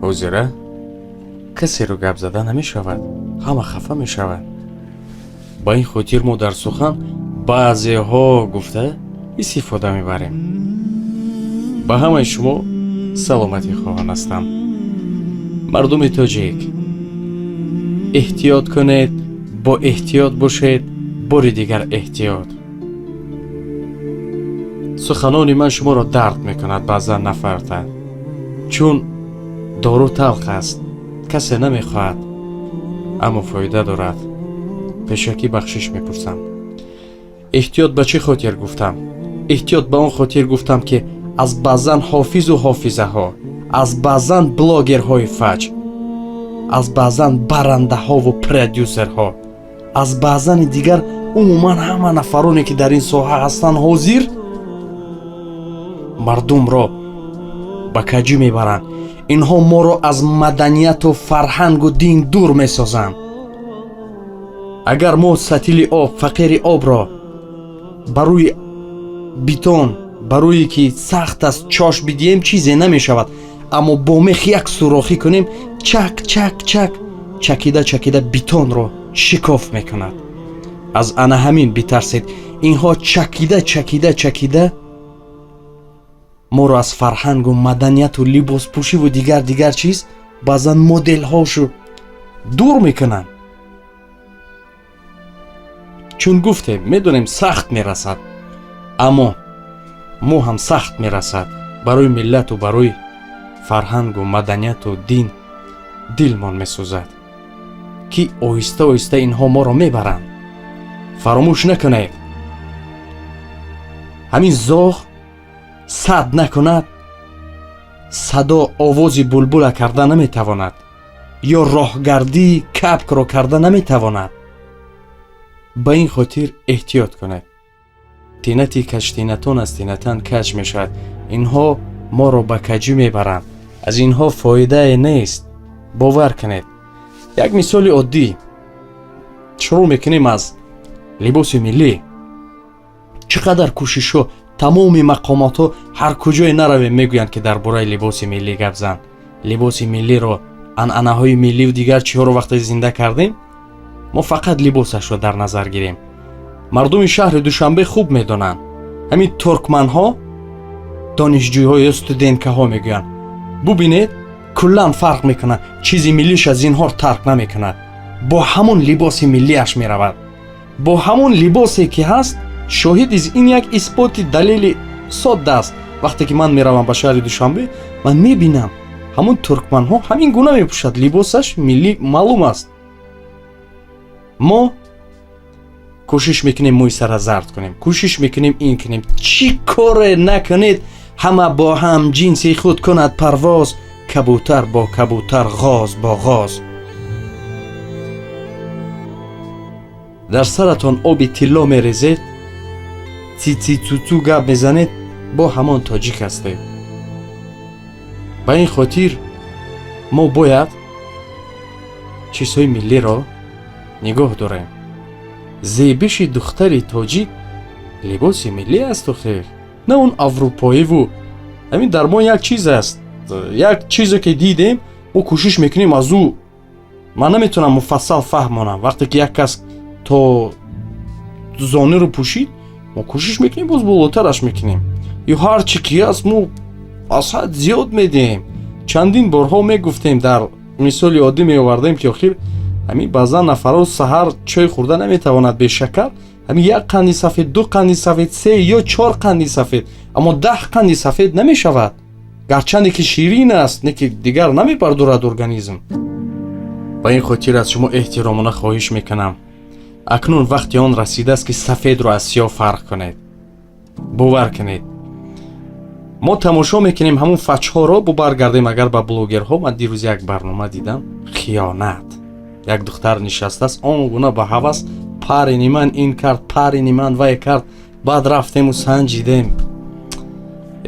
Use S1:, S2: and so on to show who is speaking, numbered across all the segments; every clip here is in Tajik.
S1: Ҳозира касеро гап зада намешавад, ҳама хафа мешавад. Ба ин хотир мо дар сухан баъзеҳо гуфта истифода мебарем. Ба ҳамаи шумо саломатӣ хоҳон ҳастам. Мардуми тоҷик, эҳтиёт кунед, бо эҳтиёт бошед, бори дигар эҳтиёт. Суханони ман шуморо дард мекунад баъзан нафарта, чун дору талх аст, касе намехоҳад, аммо фоида дорад. Пешакӣ бахшиш мепурсам. Эҳтиёт ба чӣ хотир гуфтам? Эҳтиёт ба он хотир гуфтам, ки аз баъзан ҳофизу ҳофизаҳо, аз баъзан блогерҳои фаҷ, аз баъзан барандаҳову продюсерҳо, аз баъзани дигар, умуман ҳама нафароне, ки дар ин соҳа ҳастанд, ҳозир мардумро ба каҷӣ мебаранд. Инҳо моро аз маданияту фарҳангу дин дур месозанд. Агар мо сатили об, фақири обро ба рӯи бетон, ба рӯе ки сахт аст, чош бидиҳем, чизе намешавад, аммо бо мех як сурохӣ кунем, чак чак чак чакида чакида бетонро шикоф мекунад. Аз ана ҳамин битарсед. Инҳо чакида чакида чакида моро аз фарҳангу маданияту либоспӯшиву дигар дигар чиз, баъзан моделҳошу дур мекунанд. Чун гуфтем, медонем, сахт мерасад, аммо мо ҳам сахт мерасад. Барои миллату барои фарҳангу маданияту дин дилмон месӯзад, ки оҳиста оҳиста инҳо моро мебаранд. Фаромӯш накунед, ҳамин зоғ сад накунад, садо овози булбула карда наметавонад ё роҳгардии капкро карда наметавонад. Ба ин хотир эҳтиёт кунед. Тинати каҷтинатон аз тинатан каҷ мешавад. Инҳо моро ба каҷӣ мебаранд, аз инҳо фоидае нест, бовар кунед. Як мисоли оддӣ шурӯъ мекунем аз либоси миллӣ. Чӣ қадар кӯшишҳо, тамоми мақомотҳо, ҳар куҷое наравем, мегӯянд, ки дар бораи либоси миллӣ гап зан. Либоси миллиро, анъанаҳои милливу дигар чиҳоро вақте зинда кардем, мо фақат либосашро дар назар гирем. Мардуми шаҳри Душанбе хуб медонанд, ҳамин туркманҳо, донишҷӯйҳо ё студенткаҳо мегӯянд, бубинед, куллан фарқ мекунад, чизи миллиш аз инҳо тарк намекунад, бо ҳамон либоси миллиаш меравад, бо ҳамон либосе ки ҳаст. Шоҳид ин як исботи далели содда аст. Вақте ки ман меравам ба шаҳри Душанбе, ман мебинам, ҳамон туркманҳо ҳамин гуна мепӯшад, либосаш миллӣ маълум аст. Мо кӯшиш мекунем мӯи сара зард кунем, кӯшиш мекунем ин кунем, чӣ коре накунед, ҳама бо ҳам ҷинси худ кунад парвоз, кабутар бо кабутар, ғоз бо ғоз. Дар саратон оби тилло мерезед, цицицуцу гап мезанед, бо ҳамон тоҷик ҳастед. Ба ин хотир мо бояд чизҳои миллиро нигоҳ дорем. Зебиши духтари тоҷик либоси миллӣ асту хел, на он аврупоиву. Ҳамин дар мо як чиз аст, як чизе ки дидем, мо кӯшиш мекунем аз ӯ. Ман наметавонам муфассал фаҳмонам. Вақте ки як кас то зониро пӯшид, мо кӯшиш мекунем, боз болотараш мекунем ё ҳар чи ки аст, мо аз ҳад зиёд медиҳем. Чандин борҳо мегуфтем, дар мисоли оддӣ меовардем, ки охир ҳамин баъзан нафарҳо саҳар чой хӯрда наметавонад бешакар. Ҳамин як қанди сафед, ду қанди сафед, се ё чор қанди сафед, аммо 10 қанди сафед намешавад. Гарчанде ки ширин аст, не ки дигар намебардорад организм. Ба ин хотир аз шумо эҳтиромона хоҳиш мекунам, акнун вақти он расидааст, ки сафедро аз сиёҳ фарқ кунед. Бовар кунед, мо тамошо мекунем ҳамун фачҳоро. Бо баргардем агар ба блогерҳо, ман дирӯз як барнома дидам, хиёнат. Як духтар нишастааст, он гуна ба ҳавас: парени ман ин кард, парени ман вай кард. Баъд рафтему санҷидем,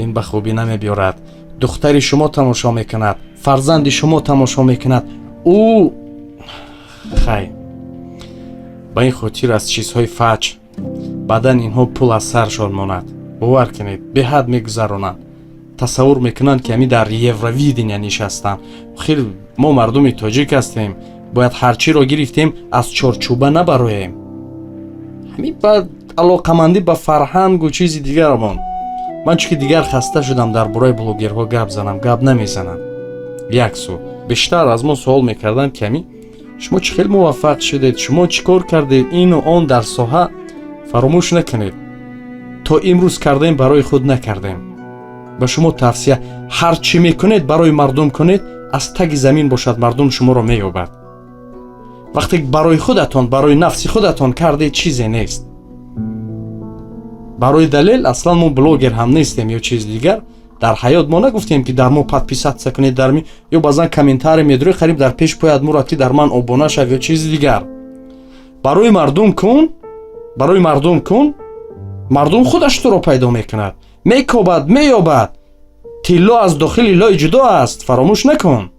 S1: ин ба хубӣ намебиёрад. Духтари шумо тамошо мекунад, фарзанди шумо тамошо мекунад ӯ. Хай, ба ин хотир аз чизҳои фаҷ, баъдан инҳо пул аз саршон монад, бовар кунед, беҳад мегузаронанд. Тасаввур мекунанд, ки ҳамин дар Евровидения нишастанд. Хел мо мардуми тоҷик ҳастем, бояд ҳар чиро гирифтем, аз чорчӯба набароем. Ҳамин ба алоқамандӣ ба фарҳангу чизи дигарамон. Ман чунки дигар хаста шудам дар бораи блогерҳо гап занам, гап намезанам. Як су бештар аз мо суол мекарданд, ки ҳамин шумо чӣ хел муваффақ шудед, шумо чӣ кор кардед, ину он дар соҳа. Фаромӯш накунед, то имрӯз кардем, барои худ накардем. Ба шумо тавсия: ҳар чӣ мекунед, барои мардум кунед, аз таги замин бошад, мардум шуморо меёбад. Вақте барои худатон, барои нафси худатон кардед, чизе нест. Барои далел, аслан мо блогер ҳам нестем ё чизи дигар. Дар ҳаёт мо нагуфтем, ки дар мо подписаться кунед, дар ми ё баъзан комментарий медорӣ, қариб дар пеш пояд мурад, ки дар ман обуна шав ё чизи дигар. Барои мардум кун, барои мардум кун, мардум худаш туро пайдо мекунад, мекобад, меёбад. Тилло аз дохили лой ҷудо аст, фаромӯш накун.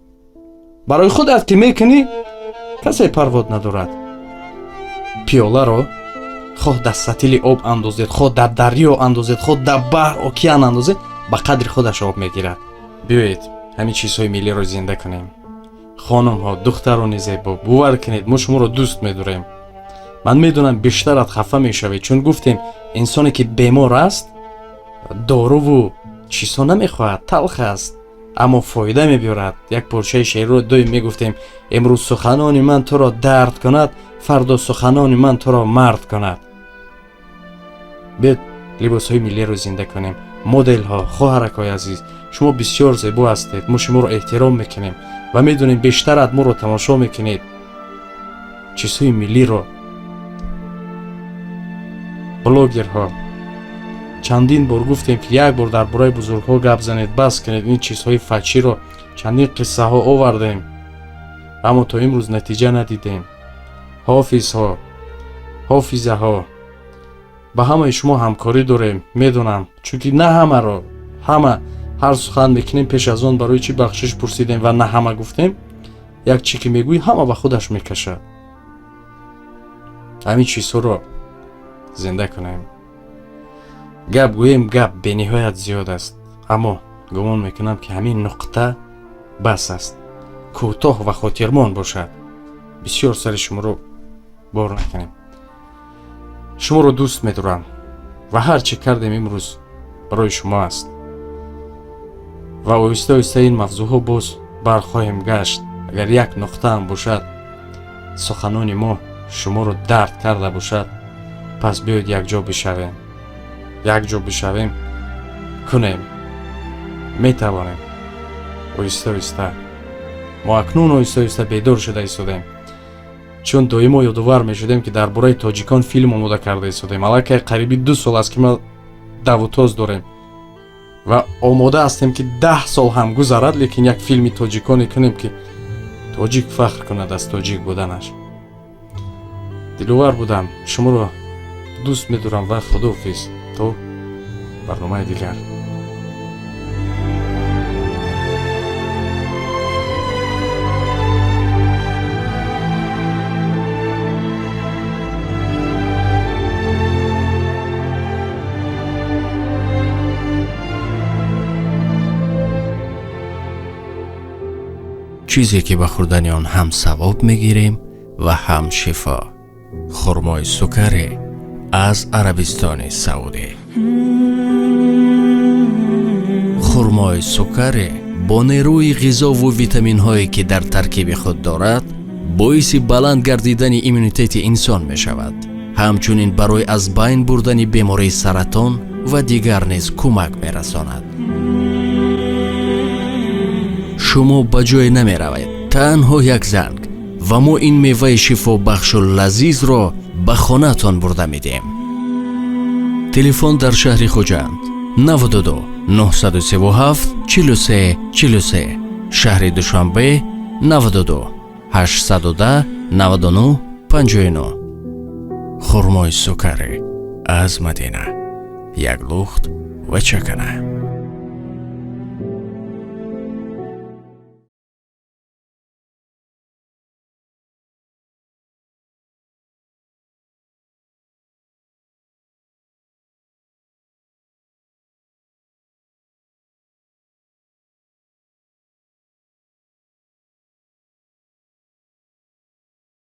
S1: Барои худат ки мекунӣ, касе парвод надорад. Пиёларо хоҳ дар сатили об андозед, хоҳ дар дарё андозед, хоҳ дар баҳр, океан андозед, ба қадри худаш об мегирад. Биёед, ҳамин чизҳои миллиро зинда кунем. Хонумҳо, духтарони зебо, бовар кунед, мо шуморо дӯст медорем. Ман медонам, бештарат хафа мешавед, чун гуфтем, инсоне ки бемор аст, доруву чизҳо намехоҳад, талх аст, аммо фоида мебиёрад. Як порчаи шеърро доим мегуфтем: имрӯз суханони ман туро дард кунад, фардо суханони ман туро мард кунад. Биёд, либосҳои миллиро зинда кунем. Моделҳо, хоҳаракҳои азиз, шумо бисёр зебо ҳастед. Мо шуморо эҳтиром мекунем ва медонем, бештарат моро тамошо мекунед. Чизҳои миллиро, блогерҳо, чандин бор гуфтем, ки як бор дар бораи бузургҳо гап занед, бас кунед ин чизҳои фачиро. Чандин қиссаҳо овардем, аммо то имрӯз натиҷа надидем. Ҳофизҳо, ҳофизаҳо, ба ҳамаи шумо ҳамкорӣ дорем, медонам, чунки на ҳамаро, ҳама ҳар сухан мекунем, пеш аз он барои чӣ бахшиш пурсидем ва на ҳама гуфтем. Як чӣ ки мегӯӣ, ҳама ба худаш мекашад. Ҳамин чизҳоро зинда кунем. Гап гӯем, гап бениҳоят зиёд аст, аммо гумон мекунам, ки ҳамин нуқта бас аст, кӯтоҳ ва хотирмон бошад. Бисёр сари шуморо бор накунем. Шуморо дӯст медорам ва ҳар чӣ кардем имрӯз барои шумо аст ва оҳиста оҳиста ин мавзӯъҳо боз бархоҳем гашт. Агар як нуқтаам бошад, суханони мо шуморо дард карда бошад, пас биёед, якҷо бишавем, якҷо бишавем, кунем, метавонем. Оҳиста оҳиста мо акнун оҳиста оҳиста бедор шуда истодаем, чун доимо ёдовар мешудем, ки дар бораи тоҷикон филм омода карда истодем. Аллакай қариби 2 сол аст, ки ма давутоз дорем ва омода ҳастем, ки 10 сол ҳам гузарад, лекин як филми тоҷиконе кунем, ки тоҷик фахр кунад аз тоҷик буданаш. Диловар будам, шуморо дӯст медорам ва худоҳофиз то барномаи дигар.
S2: Чизе ки ба хӯрдани он ҳам савоб мегирем ва ҳам шифо: хурмои сукарӣ аз Арабистони Саудӣ. Хурмои сукарӣ бо нерӯи ғизову витаминҳое, ки дар таркиби худ дорад, боиси баланд гардидани иммунитети инсон мешавад. Ҳамчунин барои аз байн бурдани бемории саратон ва дигар низ кӯмак мерасонад. Шумо ба ҷое намеравед, танҳо як занг ва мо ин меваи шифобахшу лазизро ба хонаатон бурда медиҳем. Телефон дар шаҳри Хуҷанд 92 937 43 43, шаҳри Душанбе 92 810 99 59. Хурмои сукарӣ аз Мадина, як лухт ва чакана.